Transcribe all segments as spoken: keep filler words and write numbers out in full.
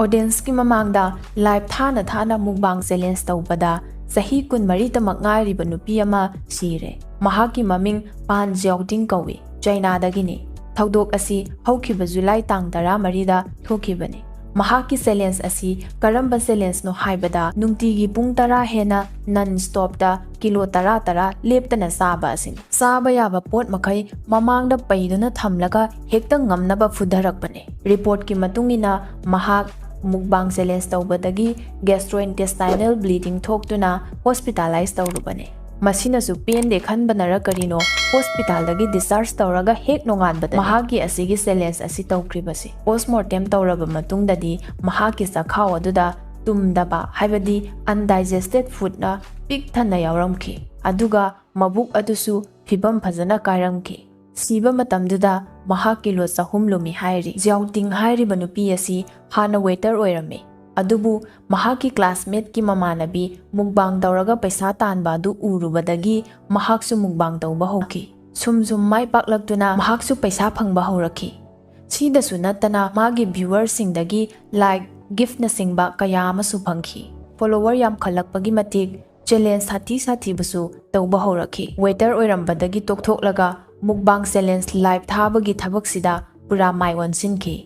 Audienceꯀꯤ ꯃꯃꯥꯡꯗ live ꯊꯥꯅ ꯊꯥꯅ mukbang challenge ꯇꯧꯕꯗ ꯆꯍꯤ ꯀꯨꯟꯃꯔꯤꯇꯃꯛ ꯉꯥꯏꯔꯤꯕ ꯅꯨꯄꯤ ꯑꯃ ꯁꯤꯔꯦ꯫ ꯃꯍꯥꯛꯀꯤ ꯃꯃꯤꯡ ꯄꯥꯟ ꯖ꯭ꯌꯥꯎꯇꯤꯡ ꯀꯧꯏ꯫ ꯆꯥꯏꯅꯥꯗꯒꯤꯅꯤ꯫ ꯊꯧꯗꯣꯛ ꯑꯁꯤ ꯍꯧꯈꯤꯕ ꯖꯨꯂꯥꯏ ꯇꯥꯡ ꯇꯔꯥꯃꯔꯤꯗ ꯊꯣꯛꯈꯤꯕꯅꯤ꯫ ꯃꯍꯥꯛꯀꯤ challenge ꯑꯁꯤ ꯀꯔꯝꯕ challengeꯅꯣ ꯍꯥꯏꯕꯗ, ꯅꯨꯡꯇꯤꯒꯤ ꯄꯨꯡ ꯇꯔꯥ ꯍꯦꯟꯅ non stopꯇ ꯀꯤꯂꯣ ꯇꯔꯥ ꯇꯔꯥ ꯂꯦꯞꯇꯅ ꯆꯥꯕ ꯑꯁꯤꯅꯤ꯫ ꯆꯥꯕ ꯌꯥꯕ ꯄꯣꯠ ꯃꯈꯩ ꯃꯃꯥꯡꯗ ꯄꯩꯗꯨꯅ ꯊꯝꯂꯒ ꯍꯦꯛꯇ ꯉꯝꯅꯕ ꯐꯨꯊꯔꯛꯄꯅꯤ꯫ Reportꯀꯤ ꯃꯇꯨꯡ ꯏꯟꯅ, ꯃꯍꯥꯛ mukbang challenge ꯇꯧꯕꯗꯒꯤ gastrointestinal bleeding ꯊꯣꯛꯇꯨꯅ hospitalize ꯇꯧꯔꯨꯕꯅꯤ꯫ ꯃꯁꯤꯅꯁꯨ ꯄꯦꯟꯗꯦ ꯈꯟꯕꯅꯔ ꯀꯔꯤꯅꯣ, hospitalꯗꯒꯤ discharge ꯇꯧꯔꯒ ꯍꯦꯛ ꯅꯣꯡꯉꯥꯟꯕꯗ ꯃꯍꯥꯛꯀꯤ ꯑꯁꯤꯒꯤ challenge ꯑꯁꯤ ꯇꯧꯈ꯭ꯔꯤꯕꯁꯤ꯫ Postmortem ꯇꯧꯔꯕ ꯃꯇꯨꯡꯗꯗꯤ ꯃꯍꯥꯛꯀꯤ ꯆꯈꯥꯎ ꯑꯗꯨꯗ ꯇꯨꯝꯗꯕ, ꯍꯥꯏꯕꯗꯤ undigested foodꯅ ꯄꯤꯛ ꯊꯟꯅ ꯌꯥꯎꯔꯝꯈꯤ, ꯑꯗꯨꯒ ꯃꯕꯨꯛ ꯑꯗꯨꯁꯨ ꯐꯤꯕꯝ ꯐꯖꯅ ꯀꯥꯏꯔꯝꯈꯤ꯫ ꯁꯤꯕ ꯃꯇꯝꯗꯨꯗ ꯃꯍꯥꯛ ꯀꯤꯂꯣ ꯆꯍꯨꯝ ꯂꯨꯝꯃꯤ ꯍꯥꯏꯔꯤ꯫ ꯖ꯭ꯌꯥꯎꯇꯤꯡ ꯍꯥꯏꯔꯤꯕ ꯅꯨꯄꯤ ꯑꯁꯤ ꯍꯥꯟꯅ waiter ꯑꯣꯏꯔꯝꯃꯤ, ꯑꯗꯨꯕꯨ ꯃꯍꯥꯛꯀꯤ classmateꯀꯤ ꯃꯃꯥꯟꯅꯕꯤ mukbang ꯇꯧꯔꯒ ꯄꯩꯁꯥ ꯇꯥꯟꯕ ꯑꯗꯨ ꯎꯔꯨꯕꯗꯒꯤ ꯃꯍꯥꯛꯁꯨ mukbang ꯇꯧꯕ ꯍꯧꯈꯤ꯫ ꯁꯨꯝ ꯁꯨꯝ ꯃꯥꯏ ꯄꯥꯛꯂꯛꯇꯨꯅ ꯃꯍꯥꯛꯁꯨ ꯄꯩꯁꯥ ꯐꯪꯕ ꯍꯧꯔꯛꯈꯤ꯫ ꯁꯤꯗꯁꯨ ꯅꯠꯇꯅ ꯃꯥꯒꯤ viewerꯁꯤꯡꯗꯒꯤ like, giftꯅꯆꯤꯡꯕ ꯀꯌꯥ ꯑꯃꯁꯨ ꯐꯪꯈꯤ꯫ Follower ꯌꯥꯝꯈꯠꯂꯛꯄꯒꯤ ꯃꯇꯤꯛ challenge ꯁꯥꯊꯤ ꯁꯥꯊꯤꯕꯁꯨ ꯇꯧꯕ ꯍꯧꯔꯛꯈꯤ꯫ Waiter ꯑꯣꯏꯔꯝꯕꯗꯒꯤ ꯇꯣꯛꯊꯣꯛꯂꯒ mukbang challenge live ꯊꯥꯕꯒꯤ ꯊꯕꯛꯁꯤꯗ ꯄꯨꯔꯥ ꯃꯥꯏ ꯑꯣꯟꯁꯤꯟꯈꯤ꯫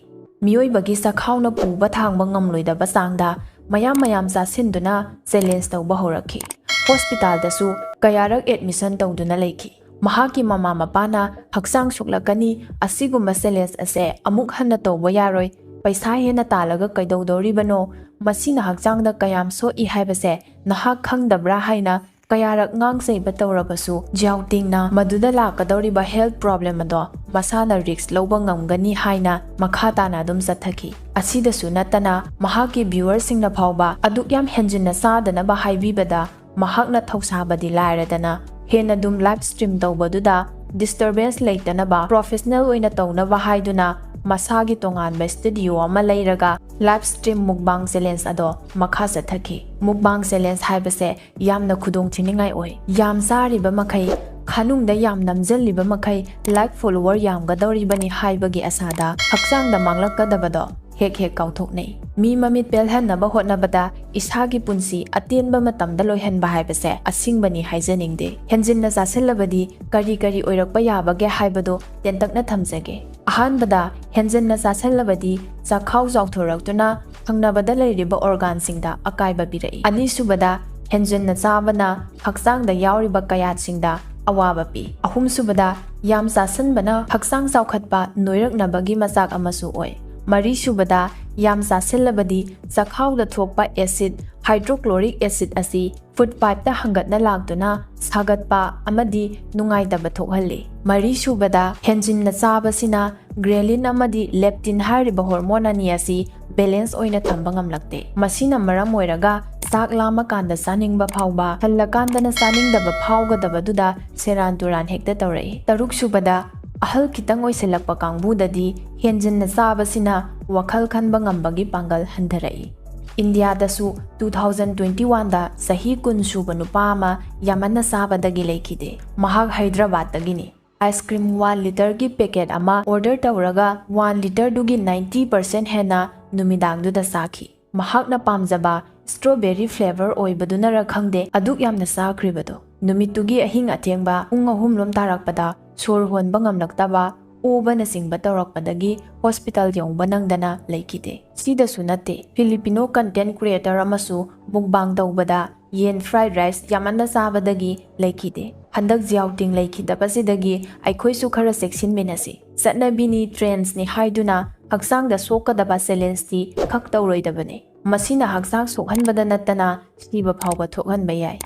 ꯃꯤꯑꯣꯏꯕꯒꯤ ꯆꯈꯥꯎꯅ ꯄꯨꯕ ꯊꯥꯡꯕ ꯉꯝꯂꯣꯏꯗꯕ ꯆꯥꯡꯗ ꯃꯌꯥꯝ ꯃꯌꯥꯝ ꯆꯥꯁꯤꯟꯗꯨꯅ challenge ꯇꯧꯕ ꯍꯧꯔꯛꯈꯤ꯫ Hospitalꯗꯁꯨ ꯀꯌꯥꯔꯛ admission ꯇꯧꯗꯨꯅ ꯂꯩꯈꯤ꯫ ꯃꯍꯥꯛꯀꯤ ꯃꯃꯥ ꯃꯄꯥꯅ "ꯍꯛꯆꯥꯡ ꯁꯣꯛꯂꯛꯀꯅꯤ, ꯑꯁꯤꯒꯨꯝꯕ challenge ꯑꯁꯦ ꯑꯃꯨꯛ ꯍꯟꯅ ꯇꯧꯕ ꯌꯥꯔꯣꯏ, ꯄꯩꯁꯥ ꯍꯦꯟꯅ ꯇꯥꯜꯂꯒ ꯀꯩꯗꯧꯗꯧꯔꯤꯕꯅꯣ, ꯃꯁꯤꯅ ꯍꯛꯆꯥꯡꯗ ꯀꯌꯥꯝ ꯁꯣꯛꯏ ꯍꯥꯏꯕꯁꯦ ꯅꯍꯥꯛ ꯈꯪꯗꯕ꯭ꯔꯥ?" ꯍꯥꯏꯅ ꯀꯌꯥꯔꯛ ꯉꯥꯡ ꯆꯩꯕ ꯇꯧꯔꯕꯁꯨ, ꯖ꯭ꯌꯥꯎꯇꯤꯡꯅ ꯃꯗꯨꯗ ꯂꯥꯛꯀꯗꯧꯔꯤꯕ health problem ꯑꯗꯣ ꯃꯁꯥꯅ risk ꯂꯧꯕ ꯉꯝꯒꯅꯤ ꯍꯥꯏꯅ ꯃꯈꯥ ꯇꯥꯅ ꯑꯗꯨꯝ ꯆꯠꯊꯈꯤ꯫ ꯑꯁꯤꯗꯁꯨ ꯅꯠꯇꯅ ꯃꯍꯥꯛꯀꯤ viewerꯁꯤꯡꯅ ꯐꯥꯎꯕ ꯑꯗꯨꯛ ꯌꯥꯝ ꯍꯦꯟꯖꯤꯟꯅ ꯆꯥꯗꯅꯕ ꯍꯥꯏꯕꯤꯕꯗ ꯃꯍꯥꯛꯅ ꯊꯧꯁꯥꯕꯗꯤ ꯂꯥꯏꯔꯗꯅ, ꯍꯦꯟꯅ ꯑꯗꯨꯝ live stream ꯇꯧꯕꯗꯨꯗ disturbance ꯂꯩꯇꯅꯕ professional ꯑꯣꯏꯅ ꯇꯧꯅꯕ ꯍꯥꯏꯗꯨꯅ ꯃꯁꯥꯒꯤ ꯇꯣꯉꯥꯟꯕ studio ꯑꯃ ꯂꯩꯔꯒ live stream mukbang challenge ꯑꯗꯣ ꯃꯈꯥ ꯆꯠꯊꯈꯤ꯫ Mukbang challenge ꯍꯥꯏꯕꯁꯦ ꯌꯥꯝꯅ ꯈꯨꯗꯣꯡ ꯊꯤꯅꯤꯡꯉꯥꯏ ꯑꯣꯏ꯫ ꯌꯥꯝ ꯆꯥꯔꯤꯕ ꯃꯈꯩ, ꯈꯥꯅꯨꯡꯗ ꯌꯥꯝ ꯅꯝꯖꯜꯂꯤꯕ ꯃꯈꯩ like, follower ꯌꯥꯝꯒꯗꯧꯔꯤꯕꯅꯤ ꯍꯥꯏꯕꯒꯤ ꯑꯁꯥꯗ ꯍꯛꯆꯥꯡꯗ ꯃꯥꯡꯂꯛꯀꯗꯕꯗꯣ ꯍꯦꯛ ꯍꯦꯛ ꯀꯥꯎꯊꯣꯛꯅꯩ꯫ ꯃꯤ ꯃꯃꯤꯠ ꯄꯦꯜꯍꯟꯅꯕ ꯍꯣꯠꯅꯕꯗ ꯏꯁꯥꯒꯤ ꯄꯨꯟꯁꯤ ꯑꯇꯦꯟꯕ ꯃꯇꯝꯗ ꯂꯣꯏꯍꯟꯕ ꯍꯥꯏꯕꯁꯦ ꯑꯁꯤꯡꯕꯅꯤ ꯍꯥꯏꯖꯅꯤꯡꯗꯦ꯫ ꯍꯦꯟꯖꯤꯟꯅ ꯆꯥꯁꯤꯜꯂꯕꯗꯤ ꯀꯔꯤ ꯀꯔꯤ ꯑꯣꯏꯔꯛꯄ ꯌꯥꯕꯒꯦ ꯍꯥꯏꯕꯗꯨ ꯇꯦꯟꯇꯛꯅ ꯊꯝꯖꯒꯦ꯫ ꯑꯍꯥꯟꯕꯗ, ꯍꯦꯟꯖꯤꯟꯅ ꯆꯥꯁꯤꯜꯂꯕꯗꯤ ꯆꯥꯛꯈꯥꯎ ꯆꯥꯎꯊꯣꯔꯛꯇꯨꯅ ꯊꯪꯅꯕꯗ ꯂꯩꯔꯤꯕ organꯁꯤꯡꯗ ꯑꯀꯥꯏꯕ ꯄꯤꯔꯛꯏ꯫ ꯑꯅꯤꯁꯨꯕꯗ, ꯍꯦꯟꯖꯤꯟꯅ ꯆꯥꯕꯅ ꯍꯛꯆꯥꯡꯗ ꯌꯥꯎꯔꯤꯕ ꯀꯌꯥꯠꯁꯤꯡꯗ ꯑꯋꯥꯕ ꯄꯤ꯫ ꯑꯍꯨꯝꯁꯨꯕꯗ, ꯌꯥꯝ ꯆꯥꯁꯤꯟꯕꯅ ꯍꯛꯆꯥꯡ ꯆꯥꯎꯈꯠꯄ, ꯅꯣꯏꯔꯛꯅꯕꯒꯤ ꯃꯆꯥꯛ ꯑꯃꯁꯨ ꯑꯣꯏ꯫ ꯃꯔꯤꯁꯨꯕꯗ, ꯌꯥꯝ ꯆꯥꯁꯤꯜꯂꯕꯗꯤ ꯆꯥꯛꯈꯥꯎꯗ ꯊꯣꯛꯄ acid, hydrochloric acid ꯑꯁꯤ food pipeꯇ ꯍꯪꯒꯠꯅ ꯂꯥꯛꯇꯨꯅ ꯁꯥꯒꯠꯄ ꯑꯃꯗꯤ ꯅꯨꯡꯉꯥꯏꯇꯕ ꯊꯣꯛꯍꯜꯂꯤ꯫ ꯃꯔꯤꯁꯨꯕꯗ, ꯍꯦꯟꯖꯤꯟꯅ ꯆꯥꯕꯁꯤꯅ ghrelin ꯑꯃꯗꯤ leptin ꯍꯥꯏꯔꯤꯕ hormone ꯑꯅꯤ ꯑꯁꯤ balance ꯑꯣꯏꯅ ꯊꯝꯕ ꯉꯝꯂꯛꯇꯦ꯫ ꯃꯁꯤꯅ ꯃꯔꯝ ꯑꯣꯏꯔꯒ ꯆꯥꯛ ꯂꯥꯝꯃꯀꯥꯟꯗ ꯆꯥꯅꯤꯡꯕ ꯐꯥꯎꯕ, ꯊꯜꯂꯀꯥꯟꯗꯅ ꯆꯥꯅꯤꯡꯗꯕ ꯐꯥꯎꯒꯗꯕꯗꯨꯗ ꯁꯦꯔꯥꯟ ꯇꯨꯔꯥꯟ ꯍꯦꯛꯇ ꯇꯧꯔꯛꯏ꯫ ꯇꯔꯨꯛꯁꯨꯕꯗ, ꯑꯍꯜ ꯈꯤꯇꯪ ꯑꯣꯏꯁꯤꯜꯂꯛꯄ ꯀꯥꯡꯕꯨꯗꯗꯤ ꯍꯦꯟꯖꯤꯟꯅ ꯆꯥꯕꯁꯤꯅ ꯋꯥꯈꯜ ꯈꯟꯕ ꯉꯝꯕꯒꯤ ꯄꯥꯡꯒꯜ ꯍꯟꯊꯔꯛꯏ꯫ ꯏꯟꯗꯤꯌꯥꯗꯁꯨ two thousand twenty oneꯗ ꯆꯍꯤ ꯀꯨꯟ ꯁꯨꯕ ꯅꯨꯄꯥ ꯑꯃ ꯌꯥꯝꯃꯟꯅ ꯆꯥꯕꯗꯒꯤ ꯂꯩꯈꯤꯗꯦ꯫ ꯃꯍꯥꯛ ꯍꯥꯏꯗ꯭ꯔꯕꯥꯗꯇꯒꯤꯅꯤ꯫ Ice cream one litreꯒꯤ packet ꯑꯃ order ꯇꯧꯔꯒ one litreꯗꯨꯒꯤ ninety percent ꯍꯦꯟꯅ ꯅꯨꯃꯤꯗꯥꯡꯗꯨꯗ ꯆꯥꯈꯤ꯫ ꯃꯍꯥꯛꯅ ꯄꯥꯝꯖꯕ strawberry flavour ꯑꯣꯏꯕꯗꯨꯅꯔ ꯈꯪꯗꯦ, ꯑꯗꯨꯛ ꯌꯥꯝꯅ ꯆꯥꯈ꯭ꯔꯤꯕꯗꯣ꯫ ꯅꯨꯃꯤꯠꯇꯨꯒꯤ ꯑꯍꯤꯡ ꯑꯊꯦꯡꯕ ꯄꯨꯡ ꯑꯍꯨꯝ ꯂꯣꯝ ꯇꯥꯔꯛꯄꯗ ꯁꯣꯔ ꯍꯣꯟꯕ ꯉꯝꯂꯛꯇꯕ, ꯑꯣꯕꯅꯆꯤꯡꯕ ꯇꯧꯔꯛꯄꯗꯒꯤ hospital ꯌꯧꯕ ꯅꯪꯗꯅ ꯂꯩꯈꯤꯗꯦ꯫ ꯁꯤꯗꯁꯨ ꯅꯠꯇꯦ, Filipino content creator ꯑꯃꯁꯨ mukbang ꯇꯧꯕꯗ ꯌꯦꯟ fried rice ꯌꯥꯝꯃꯟꯅ ꯆꯥꯕꯗꯒꯤ ꯂꯩꯈꯤꯗꯦ꯫ ꯍꯟꯗꯛ ꯖꯤꯌꯥꯎꯇꯤꯡ ꯂꯩꯈꯤꯗꯕꯁꯤꯗꯒꯤ ꯑꯩꯈꯣꯏꯁꯨ ꯈꯔ ꯆꯦꯛꯁꯤꯟꯃꯤꯟꯅꯁꯤ꯫ ꯆꯠꯅꯕꯤꯅꯤ, trendsꯅꯤ ꯍꯥꯏꯗꯨꯅ ꯍꯛꯆꯥꯡꯗ ꯁꯣꯛꯀꯗꯕ challengeꯇꯤ ꯈꯛ ꯇꯧꯔꯣꯏꯗꯕꯅꯤ꯫ ꯃꯁꯤꯅ ꯍꯛꯆꯥꯡ ꯁꯣꯛꯍꯟꯕꯗ ꯅꯠꯇꯅ ꯁꯤꯕ ꯐꯥꯎꯕ ꯊꯣꯛꯍꯟꯕ ꯌꯥꯏ꯫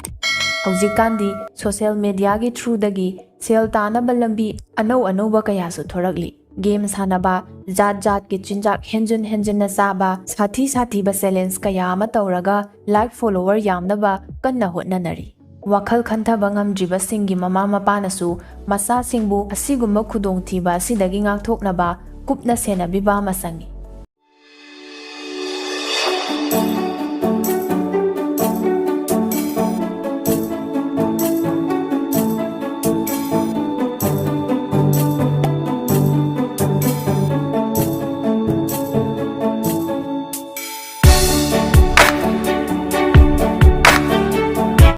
ꯍꯧꯖꯤꯛꯀꯥꯟꯗꯤ social mediaꯒꯤ throughꯗꯒꯤ ꯁꯦꯜ ꯇꯥꯅꯕ ꯂꯝꯕꯤ ꯑꯅꯧ ꯑꯅꯧꯕ ꯀꯌꯥꯁꯨ ꯊꯣꯔꯛꯂꯤ꯫ Game ꯁꯥꯟꯅꯕ, ꯖꯥꯠ ꯖꯥꯠꯀꯤ ꯆꯤꯟꯖꯥꯛ ꯍꯦꯟꯖꯤꯟ ꯍꯦꯟꯖꯤꯟꯅ ꯆꯥꯕ, ꯁꯥꯊꯤ ꯁꯥꯊꯤꯕ challenge ꯀꯌꯥ ꯑꯃ ꯇꯧꯔꯒ like follower ꯌꯥꯝꯅꯕ ꯀꯟꯅ ꯍꯣꯠꯅꯅꯔꯤ꯫ ꯋꯥꯈꯜ ꯈꯟꯊꯕ ꯉꯝꯗ꯭ꯔꯤꯕꯁꯤꯡꯒꯤ ꯃꯃꯥ ꯃꯄꯥꯅꯁꯨ ꯃꯆꯥꯁꯤꯡꯕꯨ ꯑꯁꯤꯒꯨꯝꯕ ꯈꯨꯗꯣꯡꯊꯤꯕ ꯑꯁꯤꯗꯒꯤ ꯉꯥꯛꯊꯣꯛꯅꯕ ꯀꯨꯞꯅ ꯁꯦꯟꯅꯕꯤꯕ ꯑꯃ ꯆꯪꯏ꯫